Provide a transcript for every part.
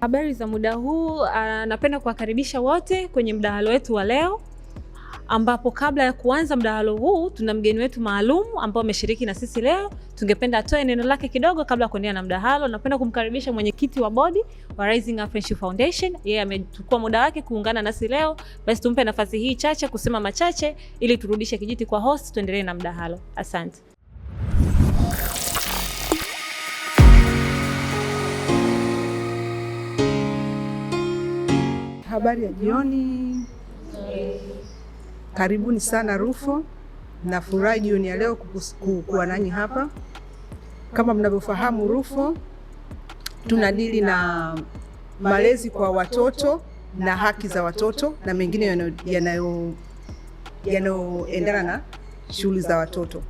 Habari za muda huu. Napenda kuwakaribisha wote kwenye mdahalo wetu wa leo, ambapo kabla ya kuanza mdahalo huu tuna mgeni wetu maalum ambao ameshiriki na sisi leo. Tungependa atoe neno lake kidogo kabla ya kuendelea na mdahalo. Napenda kumkaribisha mwenyekiti wa bodi wa Rising Up Friendship Foundation. Yeye amechukua muda wake kuungana nasi leo, basi tumpe nafasi hii chache kusema machache ili turudishe kijiti kwa host, tuendelee na mdahalo. Asante. Habari ya jioni, karibuni sana RUPHO. Nafurahi jioni ya leo kuwa nanyi hapa. Kama mnavyofahamu, RUPHO tunadili na malezi kwa watoto na haki za watoto na mengine yanayoendana na shughuli za watoto.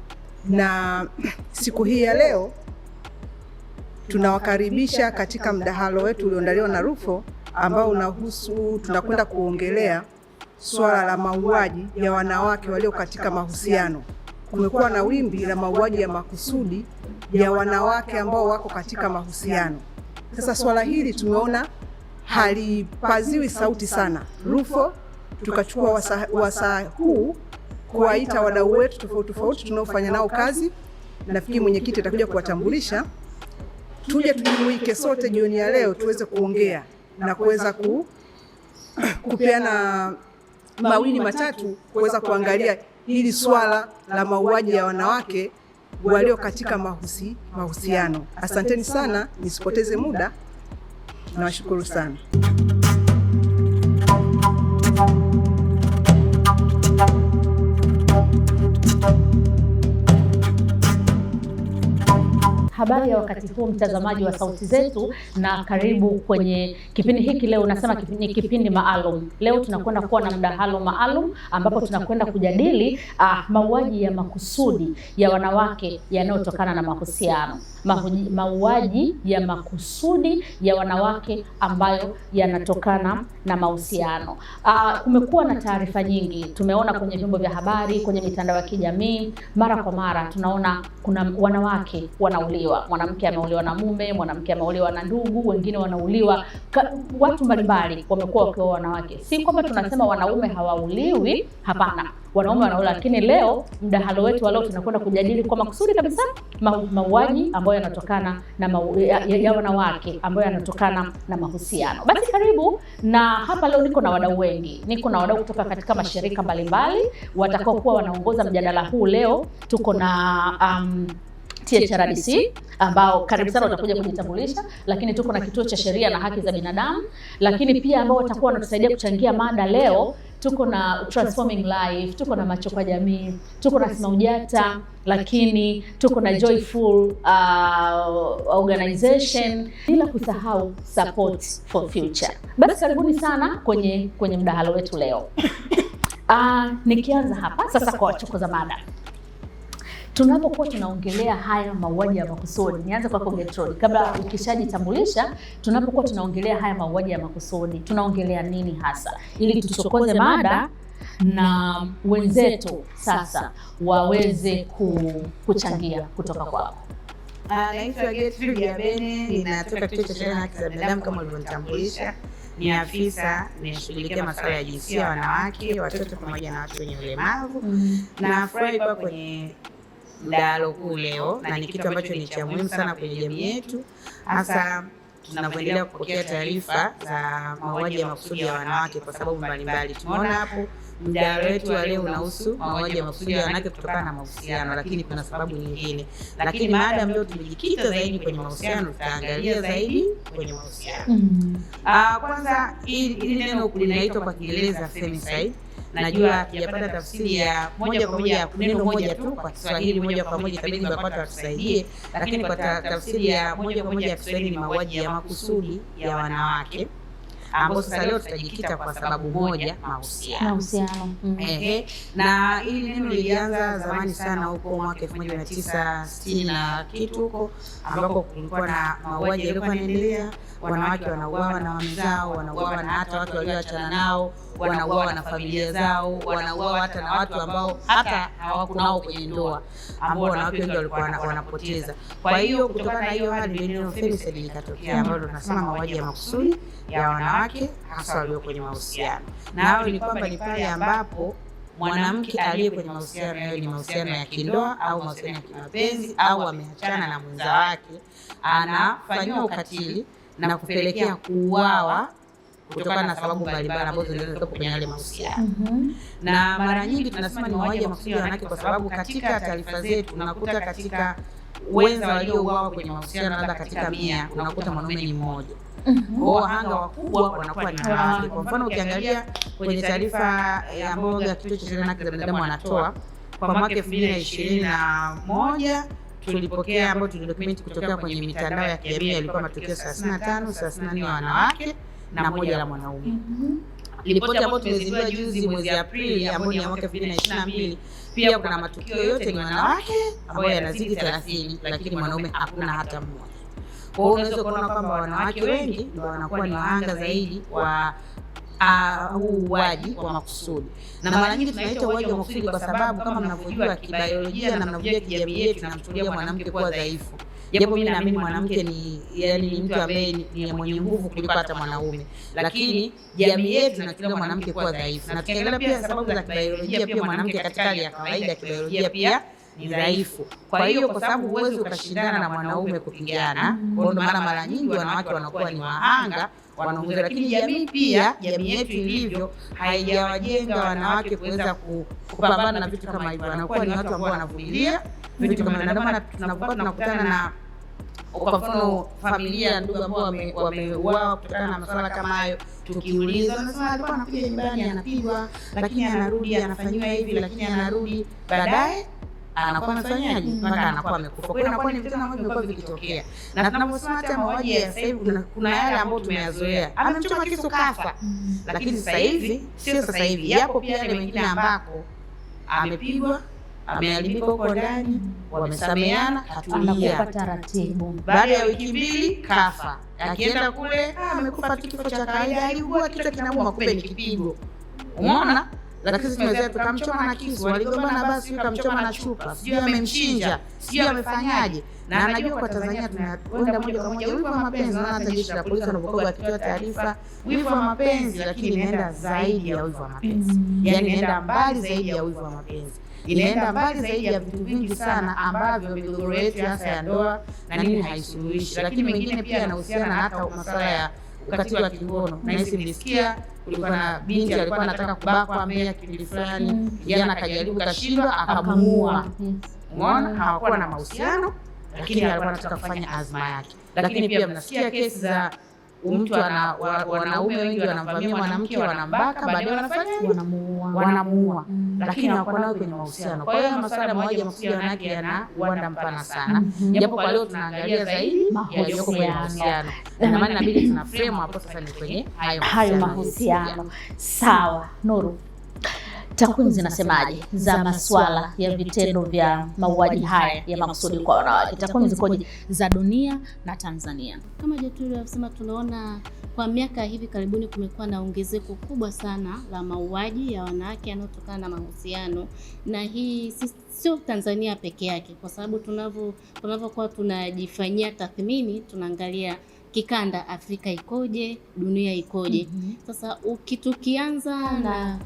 Na siku hii ya leo tunawakaribisha katika mdahalo wetu ulioandaliwa na RUPHO ambao unahusu, tunakwenda kuongelea swala la mauaji ya wanawake walio katika mahusiano. Kumekuwa na wimbi la mauaji ya makusudi ya wanawake ambao wako katika mahusiano. Sasa swala hili tumeona halipaziwi sauti sana. RUPHO tukachukua wasaa huu kuwaita wadau wetu tofauti tofauti tunaofanya nao kazi. Nafikiri mwenyekiti atakuja kuwatambulisha, tuje tujumuike sote jioni ya leo tuweze kuongea na kuweza kupeana mawili matatu kuweza kuangalia hili swala la mauaji ya wanawake walio katika mahusiano. Asanteni sana, nisipoteze muda, nawashukuru sana. Habari ya wakati huu mtazamaji wa Sauti Zetu, na karibu kwenye kipindi hiki. Leo unasema ni kipindi maalum. Leo tunakwenda kuwa na mdahalo maalum ambapo tunakwenda kujadili mauaji ya makusudi ya wanawake yanayotokana na mahusiano. Mauaji ya makusudi ya wanawake ambayo yanatokana na mahusiano. Kumekuwa na taarifa nyingi, tumeona kwenye vyombo vya habari, kwenye mitandao ya kijamii, mara kwa mara tunaona kuna wanawake wanauliwa. Mwanamke ameuliwa na mume, mwanamke ameuliwa na ndugu, wengine wanauliwa, watu mbalimbali wamekuwa wakiwa wanawake. Si kwamba tunasema wanaume hawauliwi, hapana, wanaume wanauliwa, lakini leo mdahalo wetu wa leo tunakwenda kujadili kwa makusudi kabisa mauaji ambayo yanatokana na ya wanawake ambayo yanatokana na mahusiano. Basi karibu, na hapa leo niko na wadau wengi, niko na wadau kutoka katika mashirika mbalimbali watakaokuwa wanaongoza mjadala huu leo. Tuko na THRDC ambao karibu sana watakuja kujitambulisha, lakini tuko na Kituo cha Sheria na Haki za Binadamu, lakini pia ambao watakuwa wanatusaidia kuchangia mada leo tuko na Transforming Life, tuko na Macho kwa Jamii, tuko na Smaujata, lakini tuko na Joyful Organization, bila kusahau Support for Future. Basi karibuni sana kwenye mdahalo wetu leo. Nikianza hapa sasa kwa wachokoza mada. Tunapokuwa tunaongelea haya mauaji ya makusudi, nianze kwako Gertrude, kabla ukishajitambulisha, tunapokuwa tunaongelea haya mauaji ya makusudi, tunaongelea nini hasa, ili tuchokoze mada na wenzetu sasa waweze kuchangia kutoka kwako. Naitwa Gertrude Yabene, ninatoka Kituo cha Sheria na Haki za Binadamu kama ulivyonitambulisha. Ni afisa ninashughulikia masuala ya jinsia, wanawake, watoto pamoja na watu wenye ulemavu. Nafurahi kuwa kwenye mdahalo huu leo, na ni kitu ambacho ni cha muhimu sana kwenye jamii yetu, hasa tunavyoendelea kupokea taarifa za mauaji ya makusudi ya wanawake kwa sababu mbalimbali. Tumeona hapo mdahalo wetu wa leo unahusu mauaji ya makusudi ya wanawake kutokana na mahusiano, lakini kuna sababu nyingine. Lakini maada leo tumejikita zaidi kwenye mahusiano, tutaangalia zaidi kwenye mahusiano. Kwanza hili neno linaitwa kwa Kiingereza femicide. Najua hatujapata tafsiri ya moja kwa moja neno moja tu kwa Kiswahili moja kwa moja, itabidi BAKWATA watusaidie, lakini kwa tafsiri ya moja kwa moja ya Kiswahili ni mauaji ya makusudi ya wanawake, ambao sasa leo tutajikita kwa sababu moja, mahusiano. Na hili neno lilianza zamani sana huko mwaka 1960 na kitu huko, ambako kulikuwa na mauaji yalikuwa yanaendelea, wanawake wanauawa na wamezao, wanauawa na hata watu walioachana nao, wanauawa na familia zao, wanauawa hata na watu ambao hata hawakunao kwenye ndoa, ambao wanawake wengi walikuwa wanapoteza. Kwa hiyo kutokana na hiyo hali ndio neno femicide likatokea, ambalo tunasema mauaji ya makusudi ya wanawake hasa walio kwenye mahusiano. Na hayo ni kwamba ni pale ambapo mwanamke aliye kwenye mahusiano, yawe ni mahusiano ya kindoa au mahusiano ya kimapenzi au ameachana na mwenza wake, anafanyiwa ukatili na kupelekea kuuawa kutokana na sababu mbalimbali ambazo zinaweza kuwepo kwenye yale mahusiano. Na mara nyingi tunasema ni mauaji ya makusudi ya wanawake kwa sababu katika taarifa zetu unakuta katika wenza waliouawa kwenye mahusiano labda katika 100 unakuta mwanaume ni mmoja. Kwa hiyo wahanga wakubwa wanakuwa ni wanawake. Kwa mfano ukiangalia kwenye taarifa ambayo Kituo cha Sheria na Haki za Binadamu wanatoa kwa mwaka 2021 tulipokea, ambayo tulidokumenti kutoka kwenye mitandao ya kijamii, yalikuwa matukio 35, 34 ya wanawake na moja la mwanaume. Ripoti ambayo tumezindua juzi mwezi Aprili, ambayo ni ya mwaka 2022, pia kuna matukio yote ni wanawake ambayo yanazidi 30, lakini mwanaume hakuna hata mmoja. Kwa hiyo unaweza kuona kwamba wanawake wengi ndio wanakuwa ni wahanga zaidi wa huu uuaji wa makusudi. Na mara nyingi tunaita uuaji wa makusudi kwa sababu kama mnavyojua kibiolojia na mnavyojua kijamii yetu tunamchukulia mwanamke kuwa dhaifu. Japo mimi naamini mwanamke ni yani ni mtu ambaye ni mwenye nguvu kuliko hata mwanaume, lakini jamii yetu inachukulia mwanamke kuwa dhaifu. Na tukiangalia pia sababu za kibiolojia, pia mwanamke katika hali ya kawaida kibiolojia pia ni dhaifu. Kwa hiyo kwa sababu huwezi ukashindana na mwanaume kupigana, kwa hiyo ndio maana mara nyingi wanawake wanakuwa ni wahanga wanaongeza. Lakini jamii pia, jamii yetu ilivyo haijawajenga wanawake kuweza kupambana na vitu kama hivyo. Wanakuwa ni watu ambao wanavumilia vitu kama hivyo. Ndio maana tunapokuwa tunakutana na kwa mfano familia, ndugu ambao wameuawa kutokana na masuala kama hayo, tukiuliza wanasema alikuwa anakuja nyumbani anapigwa, lakini anarudi anafanyiwa hivi, lakini anarudi baadaye anakuwa amefanyaje mpaka anakuwa amekufa. Kwa hiyo inakuwa ni vitendo ambavyo vimekuwa vikitokea, na tunaposema hata mauaji ya sasa hivi kuna yale ambayo tumeyazoea, amemchoma kisu kafa, lakini sasa hivi sio. Sasa hivi yapo pia yale mengine ambako amepigwa, ameharibika huko ndani, wamesameana, katulia taratibu, baada ya wiki mbili kafa. Akienda kule amekufa tu kifo cha kawaida, aliugua kichwa kinauma, kumbe ni kipigo. Umeona? Lakini sisi tukamchoma na kisu, waligombana, basi kamchoma na chupa, sijui amemchinja, sijui amefanyaje. Na anajua kwa Tanzania tunakwenda moja kwa moja wivu wa mapenzi, naona hata jeshi la polisi wanapokuwa wakitoa taarifa wivu wa mapenzi, lakini inaenda zaidi ya wivu wa mapenzi, yaani inaenda mbali zaidi ya wivu wa mapenzi, inaenda mbali zaidi ya vitu vingi sana ambavyo migogoro yetu hasa ya ndoa na nini haisuluhishi. Lakini mengine pia yanahusiana na hata masuala ya ukatili wa kingono. Nahisi mlisikia kulikuwa na binti alikuwa anataka kubakwa Mbeya kipindi fulani, kijana akajaribu kashindwa, akamuua. Umeona, hawakuwa na mahusiano, lakini alikuwa anataka kufanya azma yake. Lakini pia mnasikia kesi za mtu ana wanaume wengi wanamvamia mwanamke, wanambaka, baadaye wanafanya wanamuua, lakini hawakuwa nao kwenye mahusiano. Kwa hiyo masuala ya mauaji ya makusudi ya wanawake yana uwanda mpana sana, japo kwa leo tunaangalia zaidi yaliyoko kwenye mahusiano, na maana inabidi tuna frame hapo sasa ni kwenye hayo mahusiano. Sawa, Nuru, takwimu zinasemaje za masuala ya vitendo vya mauaji haya ya makusudi kwa wanawake? Takwimu zikoje za dunia na Tanzania? Kama Jeturi alivyosema, tunaona kwa miaka hivi karibuni kumekuwa na ongezeko kubwa sana la mauaji ya wanawake yanayotokana na mahusiano, na hii sio Tanzania peke yake, kwa sababu tunavyokuwa tunajifanyia tathmini tunaangalia kikanda, Afrika ikoje, dunia ikoje. Sasa tukianza na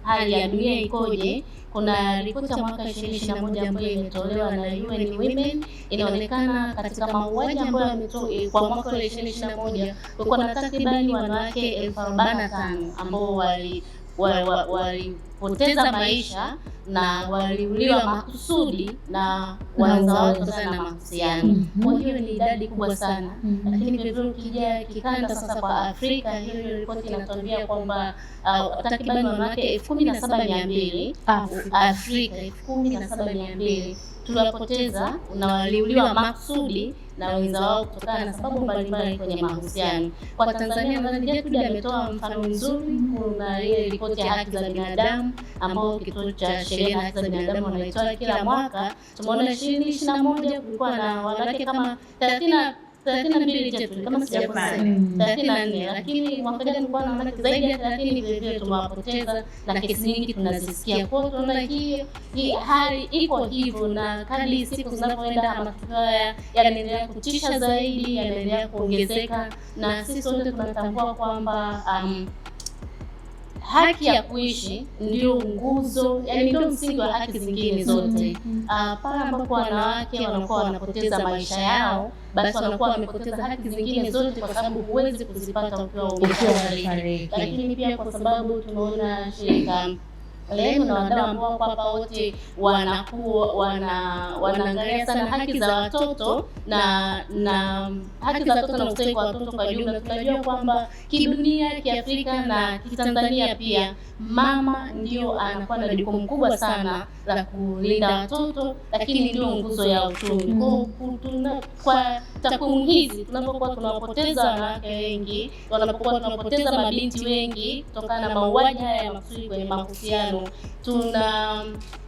hali ya dunia ikoje, kuna ripoti ya mwaka 2021 ambayo imetolewa na UN Women. Inaonekana katika mauaji ambayo yametolewa kwa mwaka 2021 kulikuwa na takribani wanawake 45,000 ambao walipoteza maisha na waliuliwa makusudi na wenza wao kutokana na mahusiano. Kwa hiyo ni idadi kubwa sana. Lakini vile vile ukija kikanda sasa kwa Afrika, hiyo ripoti inatuambia kwamba takriban wanawake 17,200 Afrika, 17,200 tuliwapoteza na waliuliwa makusudi na wenza wao kutokana na sababu mbalimbali kwenye mahusiano. Kwa Tanzania nadhani Gertrude ametoa mfano mzuri. Kuna ile ripoti ya haki za binadamu ambao Kituo cha Sheria na Haki za Binadamu wanaitoa kila mwaka. Tumeona 2021 kulikuwa na wanawake kama 32 chetu kama sijakosea, 34, lakini mwaka jana kulikuwa na wanawake zaidi ya 30 vile vile tumewapoteza, na kesi nyingi tunazisikia. Kwa hiyo tunaona hii hali iko hivyo, na kadri siku zinavyoenda matukio haya yanaendelea kutisha zaidi, yanaendelea kuongezeka, na sisi wote tunatambua kwamba haki ya kuishi ndio nguzo, yani ndio msingi wa haki zingine zote. Pale ambapo wanawake wanakuwa wanapoteza maisha yao, basi wanakuwa wamepoteza haki zingine zote, kwa sababu huwezi kuzipata ukiwa umeshafariki. Lakini pia kwa sababu tumeona shirika lenu na wadau ambao wako hapa wote wanakuwa wanaangalia sana haki za watoto na haki za watoto na ustawi kwa watoto kwa jumla. Tunajua kwamba kidunia, kiafrika na kitanzania pia, mama ndio anakuwa na jukumu kubwa sana la kulinda watoto, lakini ndio nguzo ya uchumi. Kwa takwimu hizi tunapokuwa tunawapoteza wanawake wengi, wanapokuwa tunapoteza mabinti wengi kutokana na mauaji haya ya makusudi kwenye mahusiano,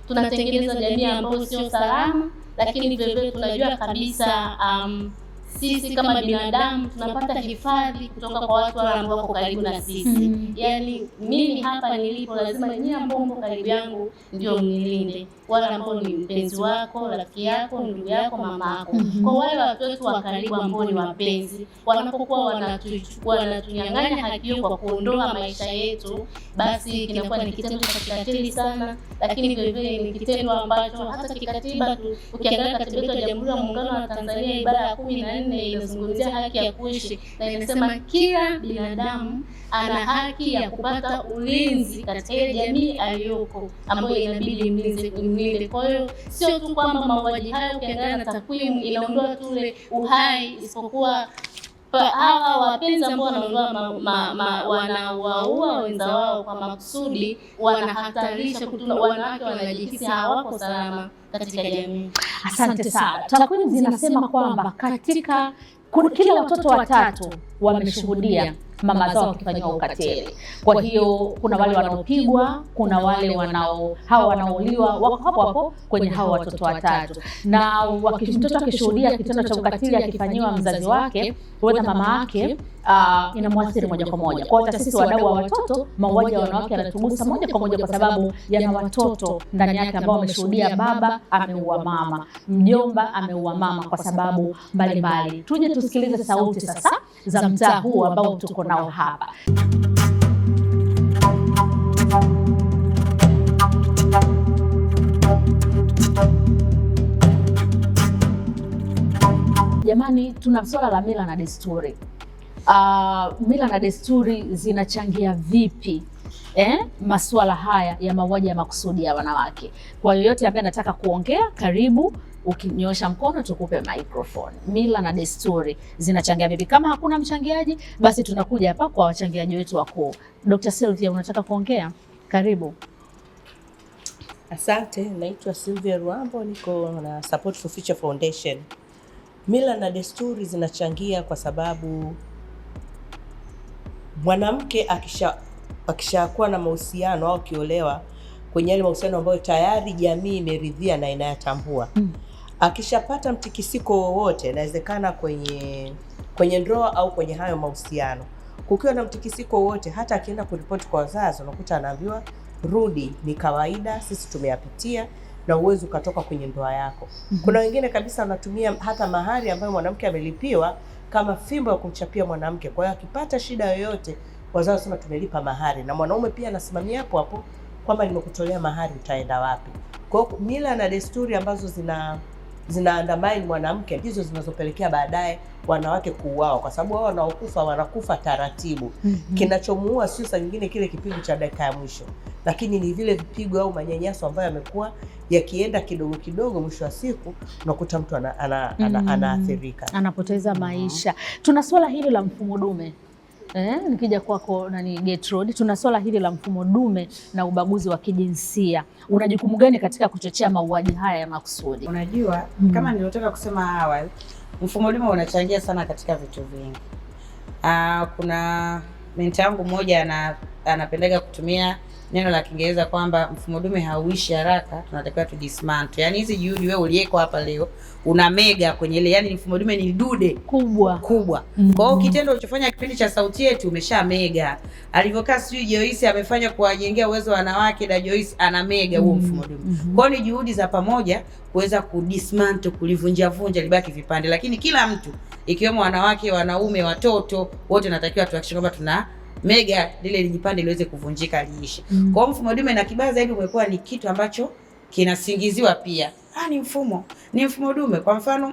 tunatengeneza jamii ambayo sio salama. Lakini vile vile tunajua kabisa sisi kama binadamu tunapata hifadhi kutoka kwa watu wale ambao wako karibu na sisi. Yaani mimi hapa nilipo lazima nyinyi ambao mko karibu yangu ndio mnilinde, wale ambao ni mpenzi wako, rafiki yako, ndugu yako, mama yako. Kwa wale watu wetu wa karibu ambao ni wapenzi, wanapokuwa wanatunyang'anya haki hiyo kwa kuondoa maisha yetu, basi kinakuwa ni kitendo cha kikatili sana, lakini vile vile ni kitendo ambacho hata kikatiba tu, ukiangalia katiba yetu ya Jamhuri ya Muungano wa Tanzania ibara ya 14 inazungumzia haki ya kuishi na inasema kila binadamu ana haki ya kupata ulinzi katika ile jamii aliyoko ambayo inabidi imlinde. Kwa hiyo sio tu kwamba mauaji hayo ukiangalia na takwimu inaondoa tu ule uhai, isipokuwa hawa wapenzi ambao wanaondoa wanawaua wenza wao kwa makusudi, wanahatarisha wanawake wanajihisi hawako salama katika jamii. Asante sana. Takwimu zinasema kwamba katika kila watoto watatu wameshuhudia mama zao wakifanyiwa ukatili. Kwa hiyo kuna wale wanaopigwa, kuna wale wanaouliwa, wako hapo hapo kwenye hao watoto watatu. Na mtoto akishuhudia kitendo cha ukatili akifanyiwa mzazi wake, huenda mama yake, inamwathiri moja kwa moja. Kwa hiyo sisi wadau wa watoto, mauaji ya wanawake yanatugusa moja kwa moja, kwa sababu yana watoto ndani yake ambao wameshuhudia baba ameua mama, mjomba ameua mama kwa sababu mbalimbali. Tuje tusikilize sauti sasa za mtaa huu ambao tuko nao hapa. Jamani, tuna swala la mila na desturi. Mila na desturi zinachangia vipi masuala haya ya mauaji ya makusudi ya wanawake? Kwa yoyote ambaye anataka kuongea, karibu, ukinyoosha mkono tukupe microphone. Mila na desturi zinachangia vipi? Kama hakuna mchangiaji, basi tunakuja hapa kwa wachangiaji wetu wakuu. Dr. Sylvia, unataka kuongea? Karibu. Asante, naitwa Sylvia Ruambo, niko na Support for Future Foundation. Mila na desturi zinachangia kwa sababu mwanamke akishakuwa na mahusiano au akiolewa kwenye yale mahusiano ambayo tayari jamii imeridhia na inayatambua, akishapata mtikisiko wowote, inawezekana kwenye ndoa au kwenye hayo mahusiano, kukiwa na mtikisiko wowote, hata akienda kuripoti kwa wazazi, unakuta anaambiwa rudi, ni kawaida, sisi tumeyapitia na uwezo ukatoka kwenye ndoa yako. Kuna wengine kabisa wanatumia hata mahari ambayo mwanamke amelipiwa kama fimbo ya kumchapia mwanamke. Kwa hiyo akipata shida yoyote, wazazi wanasema tumelipa mahari, na mwanaume pia anasimamia hapo hapo kwamba nimekutolea mahari, utaenda wapi? Kwa hiyo mila na desturi ambazo zina undermine mwanamke ndizo zinazopelekea baadaye wanawake kuuawa, kwa sababu wao wanaokufa wanakufa taratibu. Kinachomuua sio saa nyingine kile kipigo cha dakika ya mwisho, lakini ni vile vipigo au manyanyaso ambayo yamekuwa yakienda kidogo kidogo, mwisho wa siku unakuta mtu anaathirika, anapoteza maisha. Tuna swala hili la mfumo dume. Nikija kwako nani Gertrude, tuna swala hili la mfumo dume na ubaguzi wa kijinsia. Una jukumu gani katika kuchochea mauaji haya ya makusudi? Unajua, kama nilitaka kusema awali, mfumo dume unachangia sana katika vitu vingi. Kuna mentor yangu mmoja anapendeka kutumia neno la Kiingereza kwamba mfumo dume hauishi haraka, tunatakiwa tudismantle. Yaani hizi juhudi wewe uliyeko hapa leo una mega kwenye ile, yani mfumo dume ni dude Kubwa. kubwa. Kwa hiyo kitendo ulichofanya kipindi cha Sauti Yetu umesha mega. Alivyokaa sijui Joyce amefanya kuwajengea uwezo wanawake, da Joyce ana mega huo mfumo dume. Kwa hiyo ni juhudi za pamoja kuweza kudismantle, kulivunja vunja libaki vipande, lakini kila mtu ikiwemo wanawake, wanaume, watoto wote natakiwa tuhakikishe kwamba tuna mega lile lijipande liweze kuvunjika liishe. Kwa hiyo mfumo dume na kibaya zaidi umekuwa ni kitu ambacho kinasingiziwa pia. Ah, ni mfumo dume. Kwa mfano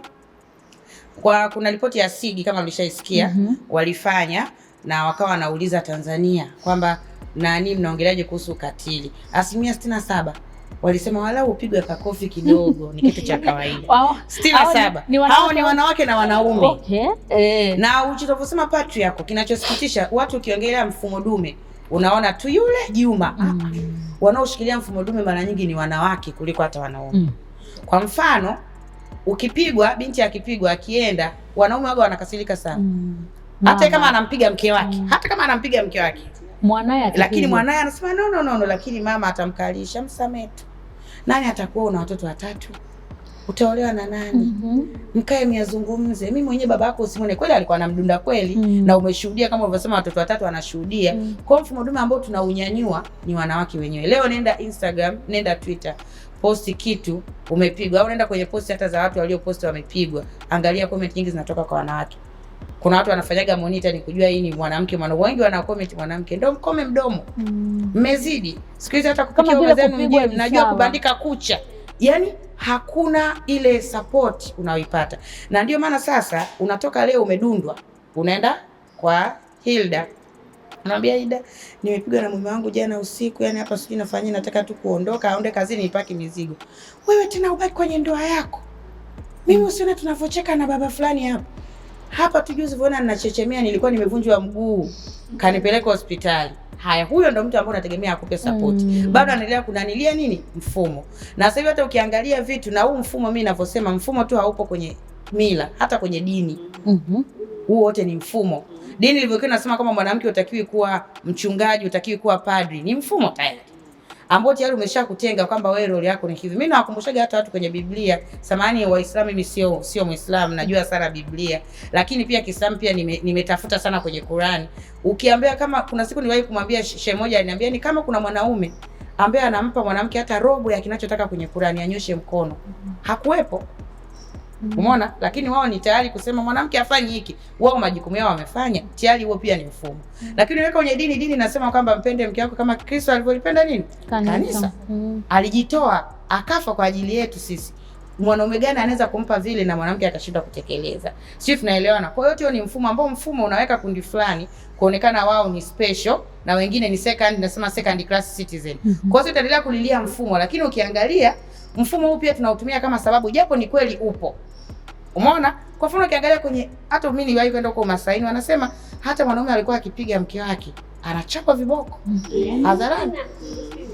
kwa kuna ripoti ya SIGI kama mlishaisikia, walifanya na wakawa wanauliza Tanzania kwamba nani mnaongeleaje kuhusu ukatili. 67% walisema walau upigwe kakofi kidogo ni kitu cha kawaida. 67 hao ni wanawake na wanaume. Okay. Na unavyosema patriarchal, kinachosikitisha watu ukiongelea mfumo dume unaona tu yule Juma. Wanaoshikilia mfumo dume mara nyingi ni wanawake kuliko hata wanaume. Kwa mfano ukipigwa, binti akipigwa akienda, wanaume waga wanakasirika sana. Hata kama anampiga mke wake, hata kama anampiga mke wake mwanae, lakini mwanae anasema no no no, lakini mama atamkalisha, msamehe tu. Nani atakuwa una watoto watatu? Utaolewa na nani? Mkae myazungumze. Mimi mwenyewe baba yako usimwone. Kweli alikuwa anamdunda kweli, na umeshuhudia kama ulivyosema watoto watatu anashuhudia. Kwa mfumo dume ambao tunaunyanyua ni wanawake wenyewe. Leo nenda Instagram, nenda Twitter, posti kitu umepigwa, au nenda kwenye posti hata za watu walioposti wamepigwa, angalia comment nyingi zinatoka kwa wanawake. Kuna watu wanafanyaga monitor ni kujua hii ni mwanamke, mwanaume. Wengi wana comment mwanamke, ndio mkome mdomo. Mmezidi. Siku hizi hata kupikia wazenu mnajua kubandika kucha. Yaani hakuna ile support unaoipata. Na ndio maana sasa unatoka leo umedundwa, unaenda kwa Hilda. Anambia Hilda, nimepigwa na mume wangu jana usiku, yani hapa sijui nafanya, nataka tu kuondoka, aende kazini nipaki mizigo. Wewe tena ubaki kwenye ndoa yako. Mimi usione tunavocheka na baba fulani hapa. Hapa tu juzi vuona ninachechemea, nilikuwa nimevunjwa mguu, kanipeleka hospitali. Haya, huyo ndo mtu ambaye unategemea akupe support. Bado anaendelea kunanilia nini? Mfumo. Na sasa hivi hata ukiangalia vitu na huu mfumo, mimi ninavyosema mfumo tu haupo kwenye mila, hata kwenye dini. Huu wote ni mfumo. Dini ilivyokuwa inasema kama mwanamke hutakiwi kuwa mchungaji, hutakiwi kuwa padri, ni mfumo tayari ambao tayari umeshakutenga kwamba wewe role yako ni hivi. Mimi nawakumbushaga hata watu kwenye Biblia, samahani Waislamu, mimi sio Muislamu, najua sana Biblia, lakini pia Kiislamu pia nimetafuta sana kwenye Qurani. Ukiambia kama kuna siku niliwahi kumwambia shehe moja, aliniambia ni kama kuna mwanaume ambaye anampa mwanamke hata robo ya kinachotaka kwenye Qurani anyoshe mkono. Hakuwepo. Umeona? Lakini wao ni tayari kusema mwanamke afanye hiki. Wao majukumu yao wamefanya. Tayari huo pia ni mfumo. Lakini weka kwenye dini, dini nasema kwamba mpende mke wako kama Kristo alivyolipenda nini? Kanisa. Alijitoa, akafa kwa ajili yetu sisi. Mwanaume gani anaweza kumpa vile na mwanamke akashindwa kutekeleza? Sisi tunaelewana. Kwa hiyo ni mfumo ambao mfumo unaweka kundi fulani kuonekana wao ni special na wengine ni second, nasema second class citizen. Kwa hiyo tutaendelea kulilia mfumo, lakini ukiangalia mfumo huu pia tunautumia kama sababu, japo ni kweli upo. Umeona? Kwa mfano ukiangalia kwenye hata mimi niliwahi kwenda huko Masaini, wanasema hata mwanaume alikuwa akipiga mke wake anachapa viboko hadharani.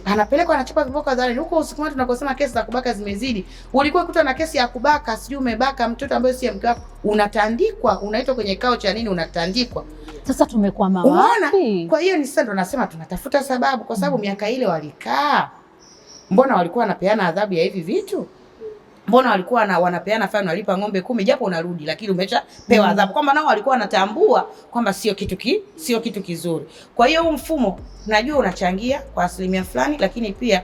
Anapelekwa anachapa viboko hadharani. Huko usiku tunakosema kesi za kubaka zimezidi. Ulikuwa ukuta na kesi ya kubaka, sijui umebaka mtoto ambaye si mke wako, unatandikwa, unaitwa kwenye kikao cha nini, unatandikwa. Sasa tumekwama wapi? Kwa hiyo ni sasa ndo nasema tunatafuta sababu, kwa sababu miaka ile walikaa. Mbona walikuwa wanapeana adhabu ya hivi vitu? Mbona walikuwa wanapeana fine, walipa ng'ombe 10 japo unarudi lakini umeshapewa adhabu, kwamba nao walikuwa wanatambua kwamba sio kitu kizuri. Kwa hiyo huu mfumo najua unachangia kwa asilimia fulani, lakini pia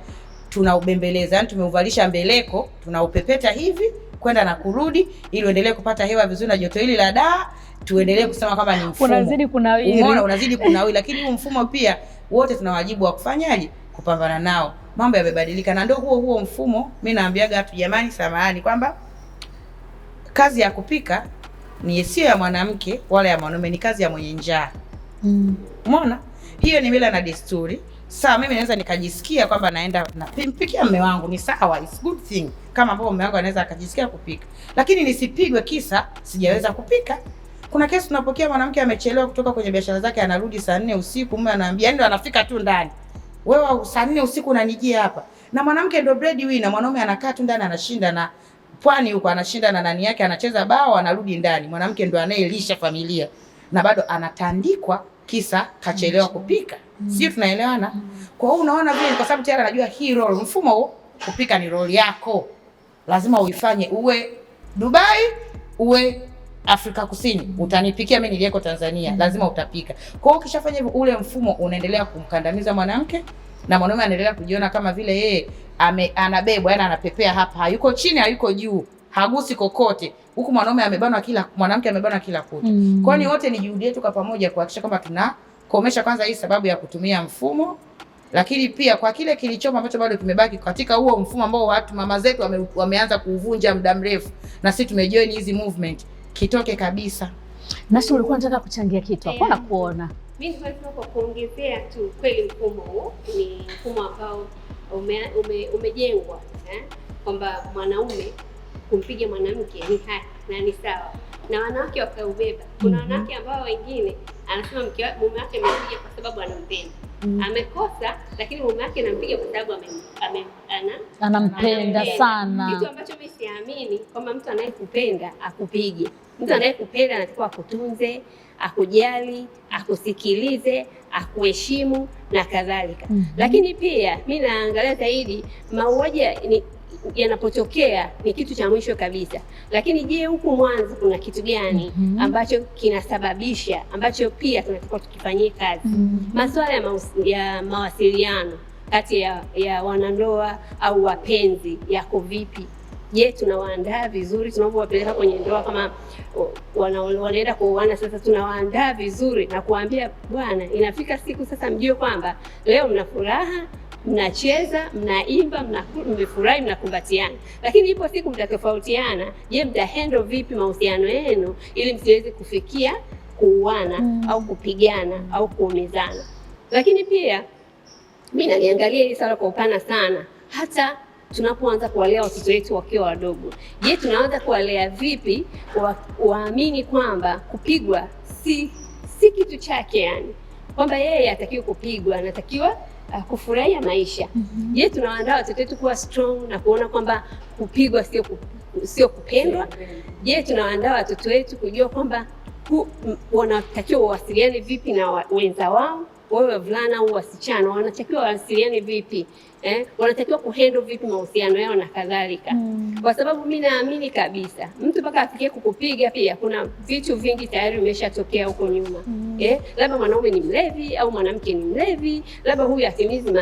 tunaubembeleza, yani tumeuvalisha mbeleko, tunaupepeta hivi kwenda na kurudi ili uendelee kupata hewa vizuri na joto hili la daa, tuendelee kusema kwamba ni mfumo. Unazidi kunawiri. Umeona, unazidi kunawiri, lakini huu mfumo pia wote tuna wajibu wa kufanyaje? Kupambana nao. Mambo yamebadilika na ndio huo mfumo. Mimi naambiaga watu jamani, samahani, kwamba kazi ya kupika ni sio ya mwanamke wala ya mwanaume, ni kazi ya mwenye njaa. Umeona? Hiyo ni mila na desturi. Sawa, mimi naweza nikajisikia kwamba naenda nampikia mume wangu, ni sawa, it's good thing, kama ambavyo mume wangu anaweza akajisikia kupika, lakini nisipigwe kisa sijaweza kupika. Kuna kesi tunapokea mwanamke amechelewa kutoka kwenye biashara zake, anarudi saa 4 usiku, mume anaambia, ndio anafika tu ndani, wewe saa 4 usiku unanijia hapa. Na mwanamke ndio breadwinner, mwanaume anakaa tu ndani, anashinda na pwani huko, anashinda na nani yake, anacheza bao, anarudi ndani. Mwanamke ndio anayelisha familia na bado anatandikwa kisa kachelewa kupika. Sijui tunaelewana? Kwa hiyo unaona vile, kwa sababu tayari anajua hii role, mfumo huu, kupika ni role yako, lazima uifanye, uwe Dubai uwe Afrika Kusini, utanipikia mimi niliyeko Tanzania, lazima utapika. Kwa hiyo ukishafanya hivyo, ule mfumo unaendelea kumkandamiza mwanamke na mwanaume anaendelea kujiona kama vile yeye anabebwa, yani anapepea hapa, hayuko chini, hayuko juu, hagusi kokote, huku mwanaume amebanwa kila, mwanamke amebanwa kila kutu. Kwa hiyo ni wote ni juhudi yetu kwa pamoja kuhakikisha kwamba tunakomesha kwanza hii sababu ya kutumia mfumo, lakini pia kwa kile kilichopo ambacho bado kimebaki katika huo mfumo ambao watu mama zetu wameanza kuuvunja muda mrefu, na sisi tumejoin hizi movement, kitoke kabisa. Nasi ulikuwa unataka kuchangia kitu hapo na kuona. Mimi nilikuwa nasema kwa kuongezea tu, kweli mfumo huu ni mfumo ambao umejengwa kwamba mwanaume kumpiga mwanamke ni haki na ni sawa, na wanawake wakaubeba. Kuna wanawake ambao wengine anasema mume wake amempiga kwa sababu anampenda. Amekosa, lakini mume wake anampiga kwa sababu Anampenda Kitu sana. ambacho mimi siamini kwamba mtu anayekupenda akupige. Mtu anayekupenda anatakiwa akutunze, akujali, akusikilize, akuheshimu na kadhalika. Lakini pia mi naangalia zaidi mauaji yanapotokea ni kitu cha mwisho kabisa, lakini je, huku mwanzo kuna kitu gani ambacho kinasababisha ambacho pia tunatakiwa tukifanyie kazi? Masuala ya mawasiliano kati ya wanandoa au wapenzi yako vipi? Je, tunawaandaa vizuri tunavyowapeleka kwenye ndoa? Kama wanaenda kuoana sasa, tunawaandaa vizuri na kuwaambia bwana, inafika siku sasa mjue kwamba leo mna furaha, mnacheza, mnaimba, mmefurahi, mnakumbatiana, lakini ipo siku mtatofautiana. Je, mtahandle vipi mahusiano yenu ili msiweze kufikia kuuana au kupigana au kuumizana? Lakini pia mi naliangalia hili swala kwa upana sana, hata tunapoanza kuwalea watoto wetu wakiwa wadogo. Je, tunaanza kuwalea vipi waamini kwamba kupigwa si kitu chake, yani kwamba yeye hatakiwi kupigwa, anatakiwa kufurahia maisha. Je, tunawaandaa watoto wetu kuwa strong na kuona kwamba kupigwa sio kupendwa? Je, tunawaandaa watoto wetu kujua kwamba wanatakiwa wawasiliane vipi na wenza wao, wawe wavulana au wasichana, wanatakiwa wawasiliane vipi Wanatakiwa kuhandle vipi mahusiano yao na kadhalika. Kwa sababu mi naamini kabisa mtu mpaka afikie kukupiga pia kuna vitu vingi tayari vimeshatokea huko nyuma. Labda mwanaume ni mlevi au mwanamke ni mlevi, labda huyu hatimizi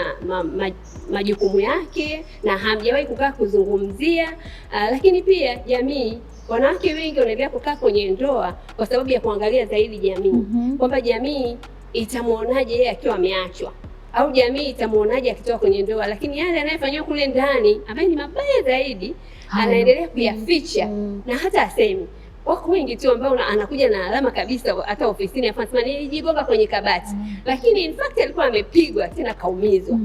majukumu yake na hamjawahi kukaa kuzungumzia. Lakini pia jamii, wanawake wengi wanaendelea kukaa kwenye ndoa kwa sababu ya kuangalia zaidi jamii, kwamba jamii itamuonaje yeye akiwa ameachwa au jamii itamuonaje akitoka kwenye ndoa, lakini yale anayefanyiwa kule ndani ambaye ni mabaya zaidi anaendelea kuyaficha na hata asemi. Wako wengi tu ambao anakuja na alama kabisa hata ofisini afa anasema nilijigonga kwenye kabati, lakini in fact alikuwa amepigwa tena kaumizwa,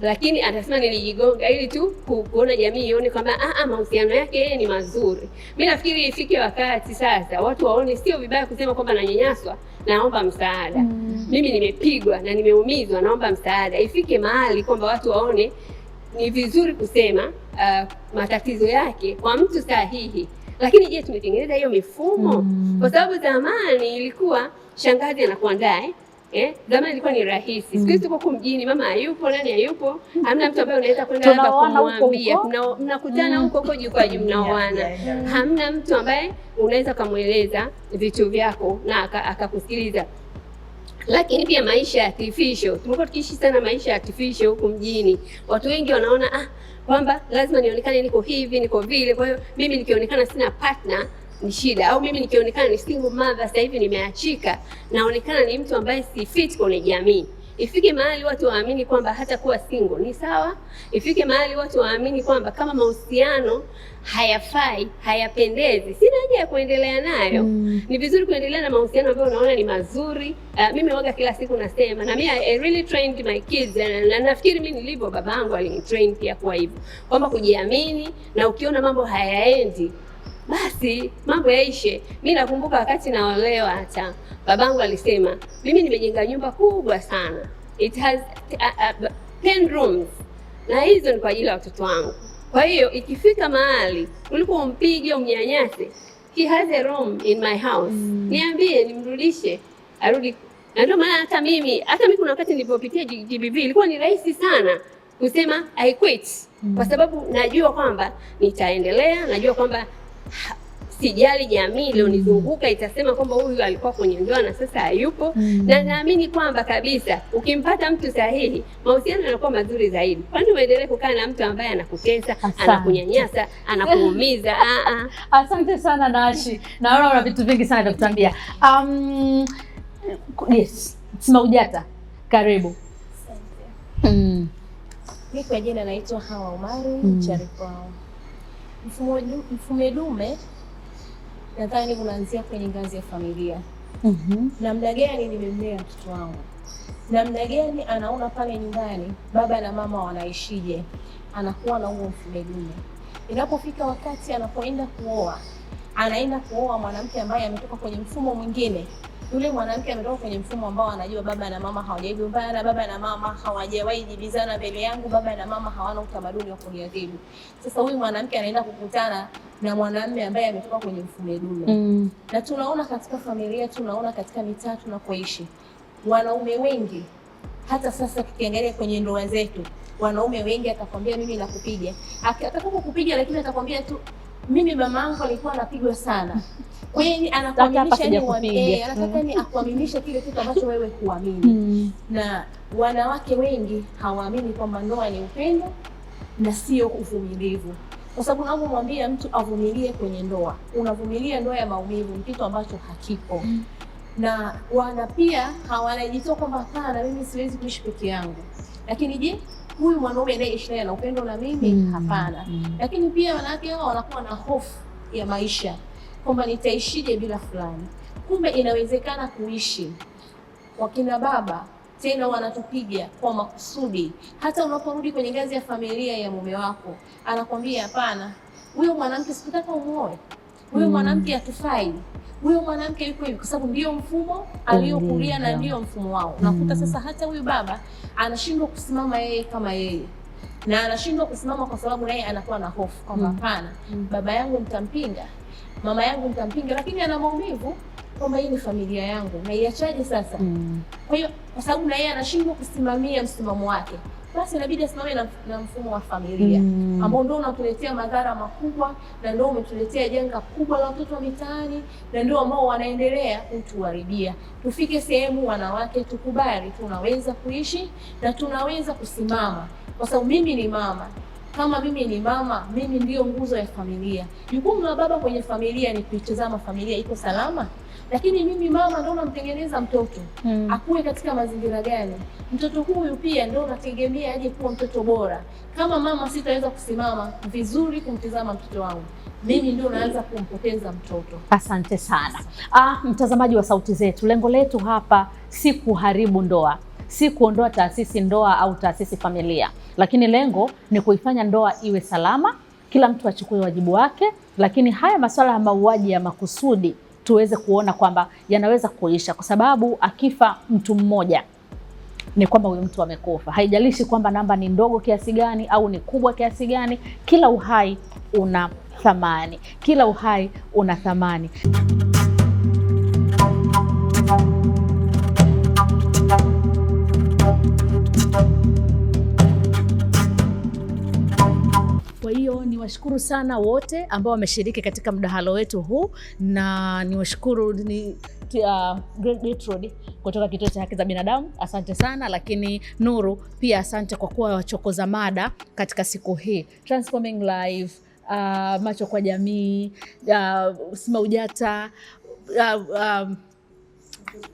lakini atasema nilijigonga ili tu kuona jamii ione kwamba mahusiano yake yeye ni mazuri. Mimi nafikiri ifike wakati sasa watu waone sio vibaya kusema kwamba nanyanyaswa, naomba msaada. Mimi nimepigwa na nimeumizwa, naomba msaada. Ifike mahali kwamba watu waone ni vizuri kusema matatizo yake kwa mtu sahihi. Lakini je, tumetengeneza hiyo mifumo? Kwa sababu zamani ilikuwa shangazi anakuandaa Zamani ilikuwa ni rahisi. Siku hizi tuko huku mjini, mama hayupo, nani hayupo, hamna mtu ambaye unaweza kwenda labda Tunaoana huko kumwambia. huko. Mnakutana huko huko juu kwa juu, mnaoana. Hamna mtu ambaye unaweza ukamweleza vitu vyako na akakusikiliza. Lakini pia maisha ya artificial, tumekuwa tukiishi sana maisha ya artificial huku mjini. Watu wengi wanaona kwamba lazima nionekane niko hivi niko vile, kwa hiyo mimi nikionekana sina partner ni shida, au mimi nikionekana ni single mother sasa hivi nimeachika, naonekana ni mtu ambaye si fit kwenye jamii. Ifike mahali watu waamini kwamba hata kuwa single ni sawa. Ifike mahali watu waamini kwamba kama mahusiano hayafai, hayapendezi, sina haja ya kuendelea nayo. Ni vizuri kuendelea na mahusiano ambayo unaona ni mazuri. Mimi waga kila siku nasema, na mimi I really trained my kids, na nafikiri mimi nilivyo babangu alinitrain pia kuwa hivyo, kwamba kujiamini, na ukiona mambo hayaendi basi mambo yaishe. Mimi nakumbuka wakati naolewa, hata babangu alisema mimi nimejenga nyumba kubwa sana, it has 10 rooms, na hizo ni kwa ajili ya watoto wangu. Kwa hiyo ikifika mahali kuliko umpige umnyanyase, he has a room in my house, niambie nimrudishe arudi Na ndio maana hata mimi kuna wakati nilipopitia GBV ilikuwa ni rahisi sana kusema I quit, kwa sababu najua kwamba nitaendelea, najua kwamba sijali jamii iliyonizunguka itasema kwamba huyu alikuwa kwenye ndoa na sasa hayupo. Na naamini kwamba kabisa ukimpata mtu sahihi, mahusiano yanakuwa mazuri zaidi. Kwani uendelee kukaa na mtu ambaye anakutesa, Asante. Anakunyanyasa, anakuumiza? Ah, ah. Asante sana Nashi, naona una vitu vingi sana vya kutuambia. Yes, Smaujata, karibu. Mi kwa jina naitwa Hawa Omari Charikwao. Mfumo dume nadhani unaanzia kwenye ngazi ya familia. Namna gani nimemlea mtoto wangu, namna gani anaona pale nyumbani baba na mama wanaishije, anakuwa na huo mfumo dume. Inapofika wakati anapoenda kuoa, anaenda kuoa mwanamke ambaye ametoka kwenye mfumo mwingine. Yule mwanamke ametoka kwenye mfumo ambao anajua baba na mama hawajagombana, baba na mama hawajawahi jibizana mbele yangu, baba na mama hawana utamaduni wa kuniadhibu. Sasa huyu mwanamke anaenda kukutana na mwanamume ambaye ametoka kwenye mfumo dume na tunaona katika familia, tunaona katika mitaa tunakoishi, wanaume wengi, hata sasa tukiangalia kwenye ndoa zetu, wanaume wengi atakwambia mimi nakupiga, atakapokupiga lakini atakwambia tu mimi mama yangu alikuwa anapigwa sana. Kwa hiyo Hata hapa anakuaminisha yani, sijakupiga. anataka yani akuaminishe kile kitu ambacho wewe huamini na wanawake wengi hawaamini kwamba ndoa ni upendo na sio uvumilivu, kwa sababu unapomwambia mtu avumilie kwenye ndoa, unavumilia ndoa ya maumivu, ni kitu ambacho hakipo. Na wana pia hawanajitoa kwamba hapana, mimi siwezi kuishi peke yangu. Lakini je, huyu mwanaume anayeishi naye ana upendo na mimi? Hapana. Lakini pia wanawake hao wanakuwa na hofu ya maisha kwamba nitaishije bila fulani. Kumbe inawezekana kuishi. Wakina baba tena wanatupiga kwa makusudi. Hata unaporudi kwenye ngazi ya familia ya mume wako, anakwambia hapana, huyo mwanamke sikutaka umuoe, huyo mwanamke hatufai, huyo mwanamke yuko hivi, kwa sababu ndio mfumo aliyokulia na ndio mfumo wao. Unakuta sasa hata huyu baba anashindwa kusimama yeye kama yeye na anashindwa kusimama kwa sababu naye anakuwa na hofu kwamba hapana, baba yangu nitampinga, mama yangu nitampinga, lakini ana maumivu kwamba hii ni familia yangu, naiachaje sasa? Kwa hiyo kwa sababu na yeye anashindwa kusimamia msimamo wake, basi inabidi asimame na mfumo wa familia ambao ndio unatuletea madhara makubwa na ndio umetuletea janga kubwa la watoto wa mitaani na ndio ambao wanaendelea kutuharibia. Tufike sehemu wanawake tukubali tunaweza kuishi na tunaweza kusimama, kwa sababu mimi ni mama. Kama mimi ni mama, mimi ndiyo nguzo ya familia. Jukumu la baba kwenye familia ni kuitazama familia iko salama, lakini mimi mama ndo namtengeneza mtoto akuwe katika mazingira gani. Mtoto huyu pia ndo nategemea aje kuwa mtoto bora. Kama mama sitaweza kusimama vizuri kumtizama mtoto wangu, mimi ndio naanza kumpoteza mtoto. Asante sana. Mtazamaji wa Sauti Zetu, lengo letu hapa si kuharibu ndoa, si kuondoa taasisi ndoa au taasisi familia, lakini lengo ni kuifanya ndoa iwe salama, kila mtu achukue wajibu wake, lakini haya masuala ya mauaji ya makusudi tuweze kuona kwamba yanaweza kuisha, kwa sababu akifa mtu mmoja ni kwamba huyu mtu amekufa. Haijalishi kwamba namba ni ndogo kiasi gani au ni kubwa kiasi gani, kila uhai una thamani, kila uhai una thamani. Kwa hiyo niwashukuru sana wote ambao wameshiriki katika mdahalo wetu huu na niwashukuru Gertrude kutoka Kituo cha Haki za Binadamu, asante sana. Lakini Nuru pia asante kwa kuwa wachokoza mada katika siku hii, Transforming Life, Macho kwa Jamii, Smaujata,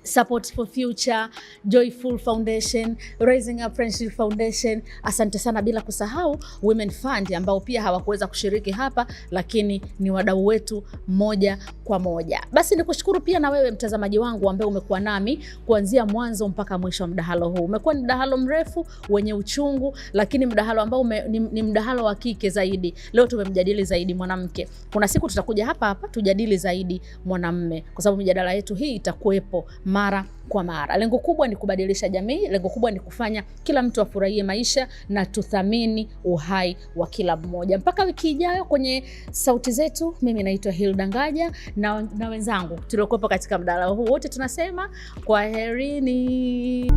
Support for Future, Joyful Foundation, Raising Up Friendship Foundation. Asante sana, bila kusahau Women Fund ambao pia hawakuweza kushiriki hapa, lakini ni wadau wetu moja kwa moja. Basi nikushukuru pia na wewe mtazamaji wangu ambaye umekuwa nami kuanzia mwanzo mpaka mwisho wa mdahalo huu. Umekuwa ni mdahalo mrefu wenye uchungu, lakini mdahalo ambao ni mdahalo wa kike zaidi. Leo tumemjadili zaidi mwanamke. Kuna siku tutakuja hapa hapa tujadili zaidi mwanamme, kwa sababu mijadala yetu hii itakuwepo. yako mara kwa mara. Lengo kubwa ni kubadilisha jamii, lengo kubwa ni kufanya kila mtu afurahie maisha na tuthamini uhai wa kila mmoja. Mpaka wiki ijayo kwenye Sauti Zetu, mimi naitwa Hilda Ngaja na wenzangu tuliokuwepo katika mdahalo huu wote tunasema kwaherini.